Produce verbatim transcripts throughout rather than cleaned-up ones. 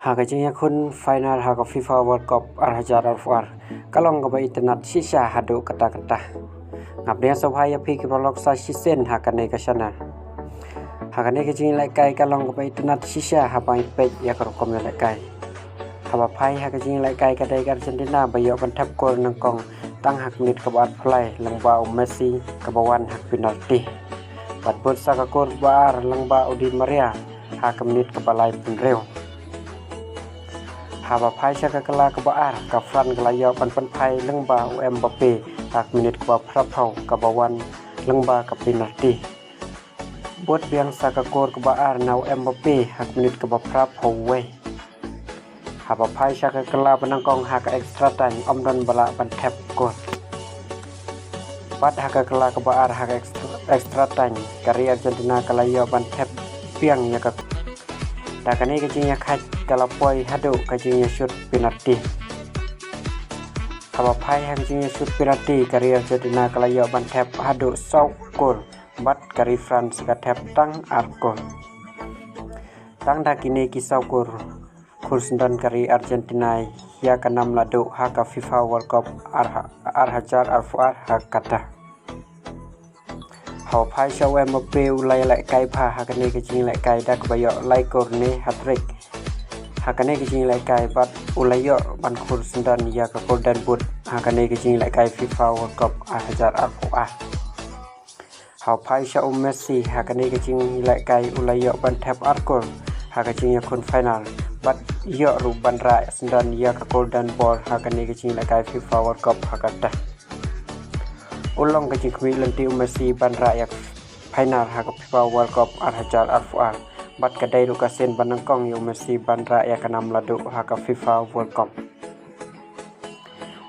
Ha ka jingïakhun final ha ka FIFA World Cup ar hajar arphew ar, ka long kaba itynnad shisha haduh katta katta. Nga pdiang sngewbha ïa phi ki paralok sa shisien ha kane ka channel. Ha kane ka jingïalehkai ka long kaba itynnad shisha haba ngi peit ïa ka rukom ïalehkai. Haba phai ha ka jingïalehkai ka dei ka Argentina ba ïoh ban thep kor nyngkong tang ha ka minit kaba arphew lai lyngba u Messi kaba wan ha ka penalty. Bad bud sa ka kor ba ar lyngba u Di Maria ha ka minit kaba laiphew hynriew. Haba phai sha ka kylla kaba ar, ka France ka la ïoh ban pynphai lyngba u Mbappe ha ka minit kaba phraphew kaba wan lyngba ka penalty. Bud biang sa ka kor kaba ar na u Mbappe ha ka minit kaba phraphew wei. Haba phai sha ka kylla ba nyngkong ha ka extra time, ym don ba lah ban thep kor. Bad ha ka kylla kaba ar ha ka extra, extra time, ka ri Argentina ka la ïoh ban thep biang ïa ka. Da kane ka jingïakhaid ka la poi haduh ka jingïashut penalty. Haba phai ha ka jingïashut penalty, ka ri Argentina ka la ïoh ban thep haduh saw kor, bad ka ri France ka thep tang ar kor. Tang da kine ki saw kor, khur syndon ka ri Argentina ïa ka nam laduh ha ka FIFA World Cup ar ha-, ar hajar arphew ar ha kata. Haba phai sha u Mbappe, u la ïalehkai bha ha kane ka jingïalehkai da kaba ïoh lai kor ne hat-trick. Ha kane ka jingïalehkai bad u la ïoh ban khur syndon ïa ka Golden Boot ha kane ka jingïalehkai FIFA World Cup ar hajar arphew ar. Haba phai sha u Messi ha kane ka jingïalehkai, u la ïoh ban thep ar kor ha ka jingïakhun final bad ïoh ruh ban rah syndon ïa ka Golden Ball ha kane ka jingïalehkai FIFA World Cup ha kata. U long ka jingkhmih lynti u Messi ban rah ïa ka final ha ka FIFA World Cup ar hajar arphew ar, bad ka dei ruh ka sien ba nyngkong ïa u Messi ban rah ïa ka nam laduh ha ka FIFA World Cup.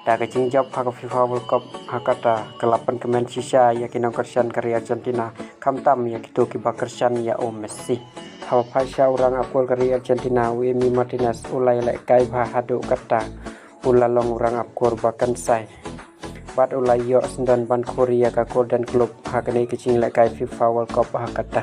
Da ka jingjop ha ka FIFA World Cup ha kata, ka la pynkmen shisha ïa ki nongkyrshan ka ri Argentina, khamtam ïa kito kiba kyrshan ïa u Messi. Haba phai sha u rangap kor ka ri Argentina, u Emi Martinez, u la ïalehkai bha haduh kata, u la long u rangap kor ba kynsai. Bad u la ïoh syndon ban khur ïa ka Golden Glove ha kane ka jingïalehkai FIFA World Cup ha kata.